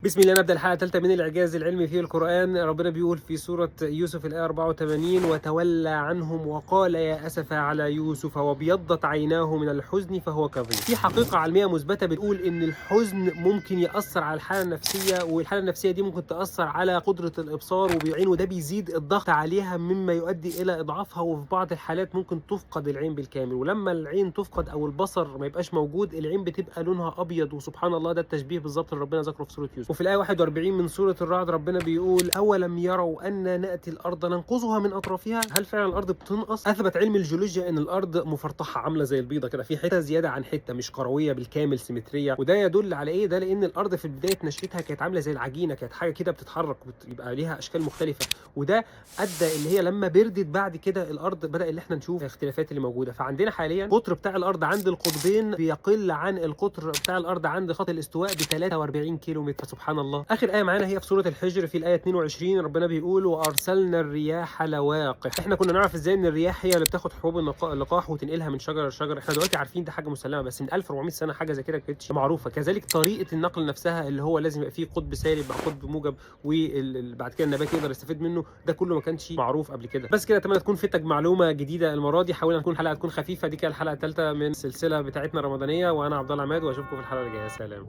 بسم الله، نبدأ الحلقة الثالثة من الإعجاز العلمي في القرآن. ربنا بيقول في سورة يوسف الآية 84: وتولى عنهم وقال يا أسف على يوسف وابيضت عيناه من الحزن فهو كظيم. في حقيقة علمية مثبتة بتقول إن الحزن ممكن يأثر على الحالة النفسية، والحالة النفسية دي ممكن تأثر على قدرة الإبصار وبيعين، وده بيزيد الضغط عليها مما يؤدي إلى إضعافها، وفي بعض الحالات ممكن تفقد العين بالكامل. ولما العين تفقد أو البصر ما يبقاش موجود، العين بتبقى لونها أبيض، وسبحان الله ده التشبيه بالظبط اللي ربنا ذكره في سورة يوسف. وفي الآية 41 من سورة الرعد ربنا بيقول: أولم يروا أنا نأتي الأرض ننقصها من أطرافها. هل فعلا الأرض بتنقص؟ أثبت علم الجيولوجيا أن الأرض مفرطحة، عاملة زي البيضة كده، في حتة زيادة عن حتة، مش كروية بالكامل سيمترية. وده يدل على إيه؟ ده لأن الأرض في بداية نشأتها كانت عاملة زي العجينة، كانت حاجة كده بتتحرك، بيبقى ليها أشكال مختلفة، وده أدى اللي هي لما بردت بعد كده الأرض بدأ اللي احنا نشوف الاختلافات اللي موجودة. فعندنا حاليا قطر بتاع الأرض عند القطبين بيقل عن القطر بتاع الأرض عند خط الاستواء ب 43 كيلو متر. سبحان الله. اخر ايه معانا هي في سورة الحجر في الايه 22، ربنا بيقول: وارسلنا الرياح لواقح. احنا كنا نعرف ازاي ان الرياح هي اللي بتاخد حبوب اللقاح وتنقلها من شجرة لشجرة؟ احنا دلوقتي عارفين ده حاجة مسلمة، بس من 1400 سنة حاجة زي كده ما كانتش معروفة. كذلك طريقه النقل نفسها اللي هو لازم يبقى فيه قطب سالب مع قطب موجب، وبعد كده النبات يقدر يستفيد منه، ده كله ما كانش معروف قبل كده. بس كده، اتمنى تكون فدتك معلومة جديدة المرة دي. حاولنا تكون حلقة تكون خفيفة. دي كده الحلقة الثالثة من السلسلة بتاعتنا الرمضانية، وانا عبد الله عماد، واشوفكم في الحلقة الجاية. سلام.